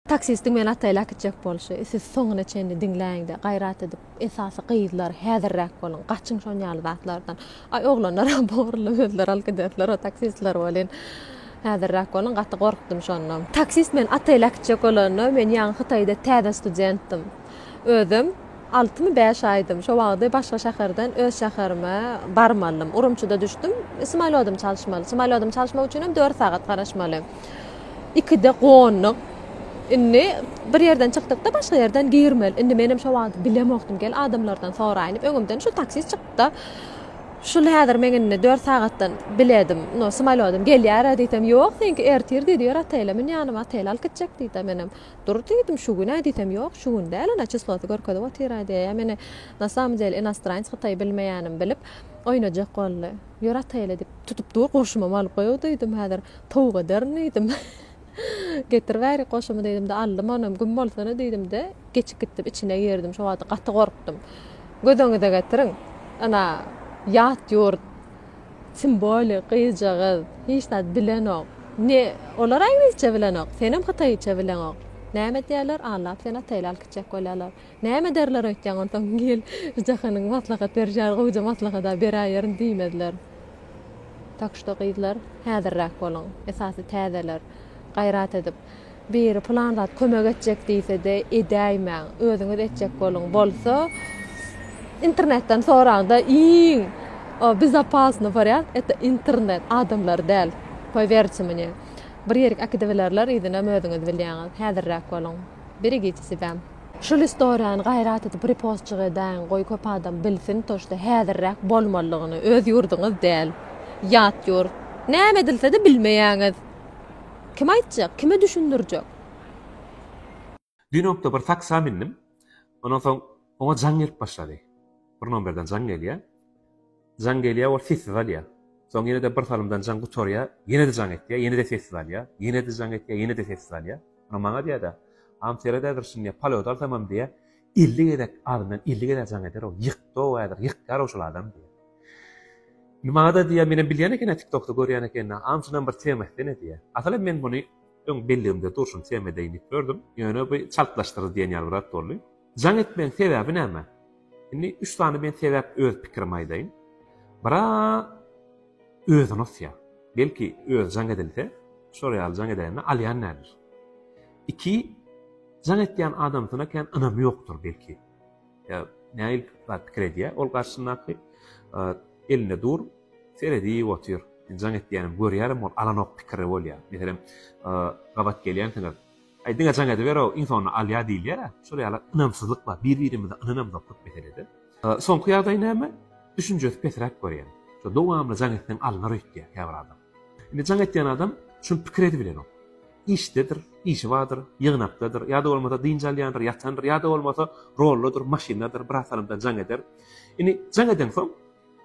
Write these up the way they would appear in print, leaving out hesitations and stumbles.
Taksistiň meni otele äkitjek bolşy. Siz soňuna çenli diňläýiňde, gaýrat edip, esasy gyzlar, häzirräk boluň, gaçyň şon ýaly zatlardan. Aý, oglanlaram borly, özleri alyp giderler o taksistler welin. Häzirräk boluň, gaty gorkdum şonda. Taksist meni otele äkitjek bolanda, men ýaňy Hytaýda täze studentdim. Özem altymy, bäş aýdym. Şo wagty başga şäherden öz şäherime barmalydym. Urumçyda düşdüm, samolýodymy çalyşmaly. Samolýodymy çalyşmak üçinem dört sagat garaşmaly. Ikide gonduk. Indi bir ýerden çykdykda başga ýerden girmeli. Indi menem şo wagt bilemokdym. Gel adamlardan soraýyn diýip öňümden şu taksist çykdy-da. Şul häzir meň indi dört sagatdan biledim, no, samolýodym gelýär-ä diýsem, ýok, seňki ertir diýdi, ýör otele mün ýanyma, otele alyp gitjek diýdi. Menem, dur diýdim, şu gün-ä diýsem, ýok, şu gün däl, ana çislosy görkezip otyr-a diýýär. Meni na samom dele inostranec hytaý bilmeýänim bilip, oýnajak boldy. Ýör otele diýip, tutup dur, goşumam alyp goý diýdim, häzir towuk ederin diýdim. Getir bärik goşumy diýdim-de, aldym onam, güm bolsana diýdim-de, geçip gitdim, içine girdim. Şo wagty gaty gorkdum. Göz öňüňize getiriň, ana, ýat ýurt, tim bolýe gyzjagaz, hiç zat bilenok. Ne, olar iňlisçe bilenok, senem hytaýça bileňok. Näme edýärler? Allap seni otele alyp gitjek bolýarlar. Näme ederler öýtýäň onsoň gel, şu Jahanyň maslahat berişi ýaly gowuja maslahat-a beräýerin diýmezler. Tak şto gyzlar häzirräk boluň. Esasy täzeler. Gaýrat edip. Biri pylan zat kömek etjek diýsede edäýmäň. Özüňiz etjek boluň. Bolsa internetden soraňda iň bezopasny wariant это internet adamlar däl. Powerьте mne. Bir ýerik äkidibilerler yzynam özüňiz bilýäňiz. Häzirräk boluň. Berегите себя. Şul istoriýany gaýrat edip repostjyk edäýiň goý köp adam bilsin to şda häzirräk bolmalygyny öz ýurduňyz däl ýat ýurt näme edilsede bilmeýäňiz kim aýtjak kime düşündirjek. Düýn okda bir taksa mindim. Ondan soň oňa jaň gelip başlady. Bir nomerden jaň gelýär. Jaň gelýär, ol sessiz alýar. Soň ýene-de bir salymdan jaň gutarýar, ýene-de jaň etýär, ýene-de sessiz alýar, ýene-de jaň etýär, ýene-de sessiz alýar. Onam maňa diýýär-de, Agam seret häzir şuny diýýär, polýot alsamam diýýär, 50 gezek azyndan 50 gezek jaň eder-ow, ýykdy-ow häzir, ýykýar-ow şol adam diýýär. Indi maňa-da diýýär, menem bilýän eken-ä TikTokda görýän eken-ä, agam şundan bir tema etsene diýýär. Asylam men muny öň belligimde dur şuny tema edeýin diýip ýördüm. Ýöne bu çaltlaşdyrdy diýen ýaly bir zat boldy. Jaň etmegiň sebäbi näme? Indi üç sany men sebäp öz pikirimi aýdaýyn. Bira özüni osýar. Belki özi jaň edilse, şol ýaly jaň edende alýan däldir. Iki, jaň etýän adamsyna kän ynamy ýokdur belki. Ýa nähili zat pikir edýär, ol garşysyndaky elinde dur, seredip otyr. Men jaň etýänim görýärem ol alanok pikiri bolýar. Meselem, gabat gelýänsiňiz, Aý diňe jaň ediber-ow, iň soňunda alýar diýilýär-ä. Şol ýaly ynamsyzlyk bar. Bir-birimize ynanamzok köp meselede. Soňky ýagdaý näme? Düşünjesi pesräk görýän. Şo dowamly jaň etseň alnar öýtýär käbir adam. Indi jaň etýän adam şuny pikir edibilenok. Işdedir, işi bardyr, ýygnakdadyr, ýa-da bolmasa dynç alýandyr, ýatandyr, ýa-da bolmasa roldadyr, maşyndadyr, biraz salymdan jaň eder. Indi jaň edeňsoň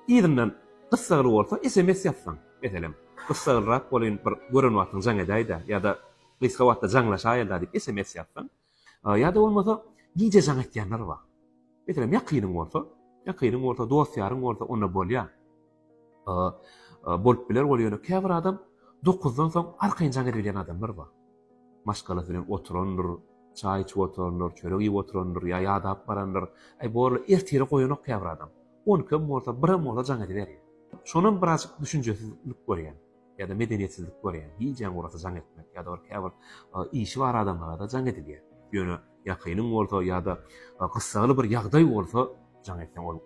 yzyndan gyssagly bolsa sms ýazsaň, meselem, gyssaglyrak bolýyn bir gören wagtyň jaň edäý-dä ýa-da Gysga wagtda jaňlaşaýyl-da diýip sms ýazsaň, ýa-da bolmasa gije jaň etýänler bar. Meselem, ýakynyň bolsa, ýakynyň bolsa, dost-ýaryň bolsa onda bolýar. Bolup biler ol ýöne käbir adam dokuzdan soň arkaýyn jaň edibilýän adamlar bar. Maşgalasy bilen oturandyr, çaý içip oturandyr, çörek iýip oturandyr ýa ýadap barandyr. Aý borly ertire goýanok käbir adam. On ikem bolsa, birem bolsa jaň ediberýär. Şonam birazjyk düşünjesizlik görýän. Ýa-da medeniýetsizlik görýän, gijäň orasy jaň etmek ýa-da bir käbir işi bar adamlara-da jaň edilýär. Ýöne ýakynyň bolsa ýa-da gyssagly bir ýagdaý bolsa jaň etseň ol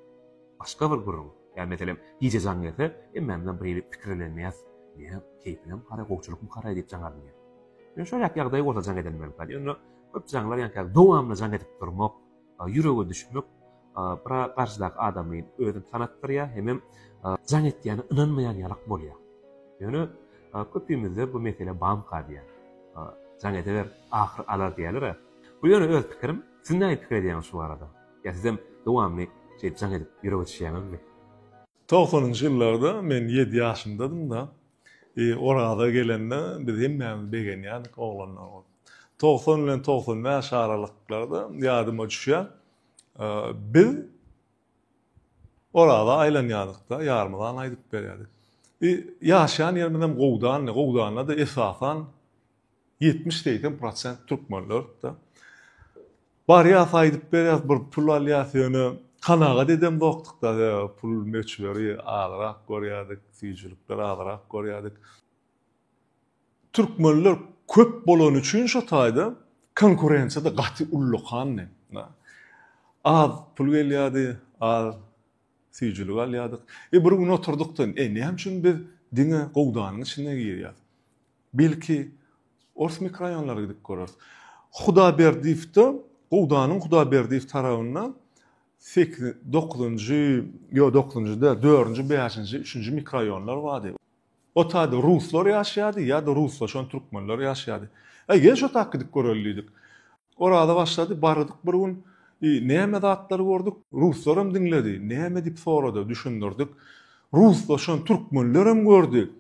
başga bir gürrüň. Ýa meselem gije jaň gelse hemmämizem bir hili pikirlenýäs, Näme, keýpiňem haraý, gowçulykmy haraý diýip jaň alynýar. Ýöne şol ýaky ýagdaý bolsa jaň edilmeli. Ýöne köp jaňlar ýaňky dowamly jaň edip durmak, ýürege düşmek bir garşydaky adamy özüni tanatdyrýar hemem jaň etýäne ynanmaýan ýalak bolýar. Ýöne köpimizde bu mesele bamka diýýär. Jaň edeber, ahyr alar diýýärler-ä. Bu ýöne öz pikirim. Siz nähili pikir edýäňiz şu barada? Ýa sizem dowamly şeýdip jaň edip ýürege düşýäňizmi? Togsanynjy ýyllarda men ýedi ýaşymdadym-da, Oraza gelende biz hemmämiz begenýärdik oglanlar bolup. 90 bilen 95 aralyklarda ýadyma düşýär, biz Oraza aýlanýardyk-da, ýarmyzan aýdyp berýärdik. Ýaşaýan ýerimizem Gowdandy, Gowdanda-da esasan. 70-80 prosent türkmenler-de. Barýas aýdyp berýäs bir pul alýas ýöne kanagat edemzokdyk-da sebäbi pul möçberi azrak görýärdik, süýjülikler azrak görýärdik. Türkmenler köp bolany üçin şo taýda konkurensiýa-da gaty ullakandy. Az pul gelýärdi, az süýjülik alýardyk. E bir gün oturdykda, e näme üçin biz diňe Gowdanyň içine girýäs? Belki, ors mikroraýonlara gidip göreris. Hudaberdiýewde, Gowdanyň Hudaberdiýew tarabynda sekiz, dokuzynjy, ýok, dokuzynjy däl, dördünji, bäşinji, üçünji mikroraýonlar bardy. O taýda ruslar ýaşaýardy ýa-da ruslaşan türkmenler ýaşaýardy. Äý, gel şo tak gidip göreli diýdik. Oraza başlady, bardyk bir gün. I, näme zatlar gördük? Ruslaram diňledi. Näme diýip sorady, düşündirdik. Ruslaşan türkmenlerem gördi.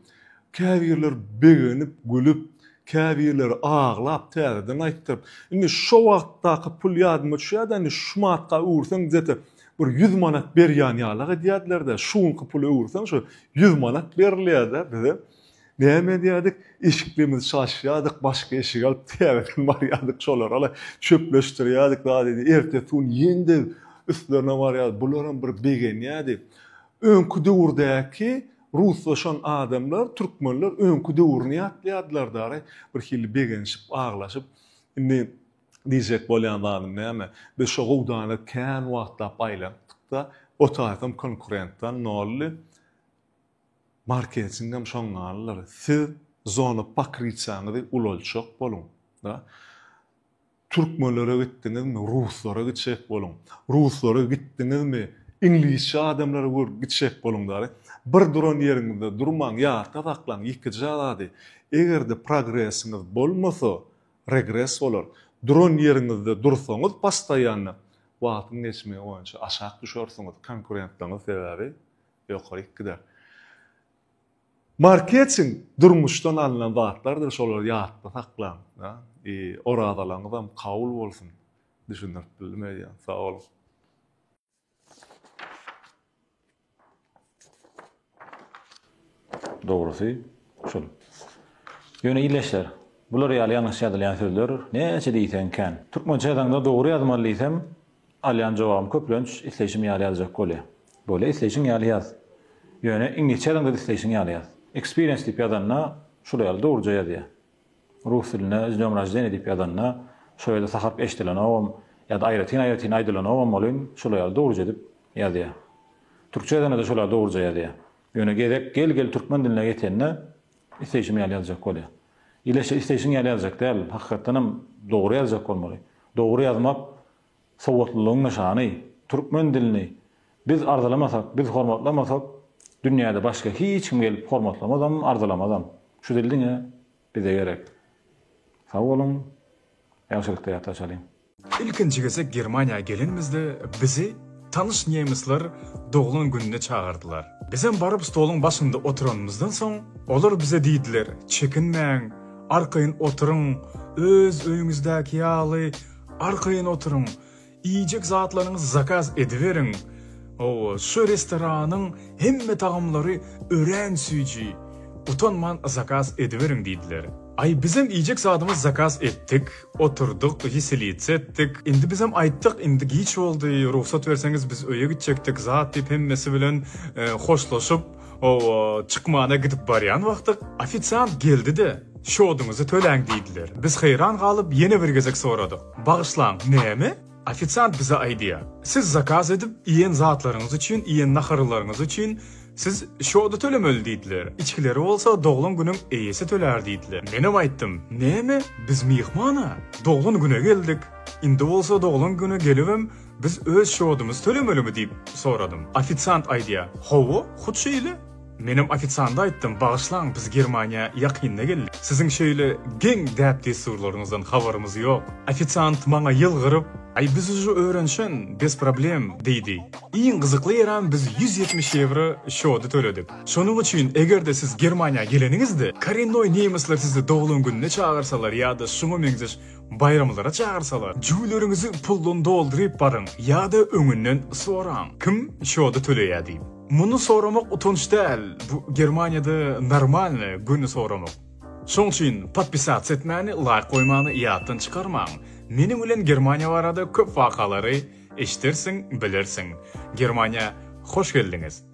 Käbirleri begenip, gülüp, käbirleri aglap täzeden aýtdyryp. Indi şo wagtdaky pul ýadyma düşýär-de, indi şu matka öwürseň gde-te bir 100 manat berýän ýalak edýärdiler-de, şu günki puly öwürseň şo 100 manat berilýär-de bize. Näme edýärdik? Eşiklerimizi çalyşýardyk, başga eşik alyp täzeden barýardyk şolara çöpleşdirýärdik zat edýärdik. Ertesi gün ýene-de üstlerine barýardyk. Bularam bir begenýärdi. Öňki döwürdäki ruslaşan adamlar, türkmenler öňki döwrüni ýatlaýardylar dary, bir hili begenişip, aglaşyp. Indi diýjek bolýan zadym näme? Biz şo gowdana kän wagtlap aýlanypdyk-da, o taýsam konkurentden noldy. Marketingem şoňňalydyr. Siz zona pokrytiýaňyzy ulaltjak boluň. Da. Türkmenlere gitdiňizmi, ruslara gitjek boluň. Ruslara gitdiňizmi, iňlisçe adamlara görüp gitjek boluň dary. Bir duran ýeriňizde durmaň, ýatda saklaň ýekeje zady. Eger-de progresiňiz bolmasa, regres bolar. Duran ýeriňizde dursaňyz postoýanno, wagtyň geçmegi boýunça aşak düşersiňiz, konkurentlaryňyz sebäbi Ýokaryk gider. Marketing durmuşdan alnan zatlardyr şolary ýatda saklaň. Orazalaňyzam kabul bolsun. Düşündirip bildim öýdýän. Sag boluň. Dogrusy şul. Ýöne ildeşler, bular ýaly ýalňyş ýazylýan sözler näçe diýseň kän. Türkmençe ýazaňda dogry ýazmaly diýsem, Alýan jogabym köplenç isleýşim ýaly ýazjak bolýa. Bolýa isleýşiň ýaly ýaz. Ýöne iňlisçe ýazaňda-da isleýşiň ýaly ýaz. Experience diýip ýazanda şular ýaly dogruja ýazýa. Rus dilinde z dnýom roždeniýa diýip ýazanda şo ýerde saharp eşdilenogam ýa-da aýratyn-aýratyn aýdylanogam welin şular ýaly dogruja edip ýazýa. Türkçe ýazanda-da şolar dogruja ýazýa. Ýöne gezek gel-gel türkmen diline ýetende isleýşim ýaly ýazjak bolýa. Ile isleýşiň ýaly ýazjak däl, hakykatdanam dogry ýazjak bolmaly. Dogry ýazmak Sowatlylygyň nyşany, türkmen dilini biz arzylamasak, biz hormatlamasak, dünýäde başga hiç kim gelip hormatlamazam, arzylamazam. Şu dil diňe bize gerek. Sag boluň, ýagşylykda ýatlaşalyň. Ilkinji gezek Germaniýa gelenimizde bizi tanyş nemesler doglan gününe çagyrdylar. Bizem baryp stoluň başynda oturanymyzdan soň, olar bize diýdiler, çekinmäň, arkaýyn oturyň, öz öýüňizdäki ýaly Arkaýyn oturyň, iýjek zatlaryňyzy zakaz ediberiň. Hawa, şu restoranyň hemme tagamlary örän süýji. Utanman zakaz ediberiň diýdiler. Aý, bizem iýjek zadymyzy zakaz etdik, oturdyk, weselitsa etdik. Indi bizem aýtdyk, indi giç boldy, rugsat berseňiz biz öýe gitjekdik zat diýip hemmesi bilen hoşlaşyp, hawa, çykmana gidip barýan wagtyk, ofisiant geldi-de, Şoduňyzy töläň diýdiler. Biz haýran galyp ýene bir gezek soradyk. Bagyşlaň, näme? Ofisiant bize aýdýar. Siz zakaz edip iýen zatlaryňyz üçin, iýen naharlaryňyz üçin siz şody tölemeli diýdiler. Içgileri bolsa doglan günüň eýesi tölär diýdiler. Menem aýtdym, näme, biz myhman-a, doglan güne geldik. Indi bolsa doglan güne gelibem biz öz şodumyzy tölemelimi diýip soradym. Ofisiant aýdýar, hawa, hut şeýle. Menem ofisianta aýtdym, bagyşlaň, biz Germaniýa ýakynda geldik. Siziň şeýle geň däp-dessurlaryňyzdan habarymyz ýok. Ofisiant maňa ýylgyryp, Aý, biz uje öwrenişen, bez problem, diýdi. Iň gyzykly ýerem biz 170 ýewro şody töledik. Şonuň üçin, eger-de siz Germaniýa geleniňizde, korennoý nemesler sizi doglan gününe çagyrsalar ýa-da şuňa meňzeş baýramlara çagyrsalar, jübüleriňizi puldan dolduryp baryň ýa-da öňünden soraň, kim şody töleýär diýip. Muny soramak utanç däl, bu Germaniýada normalny göni soramak. Şoň üçin podpisatsa etmäni, laýk goýmany ýatdan çykarmaň. Meniň bilen Germaniýa barada köp wakalary eşidersiň, bilersiň. Germaniýa hoş geldiňiz!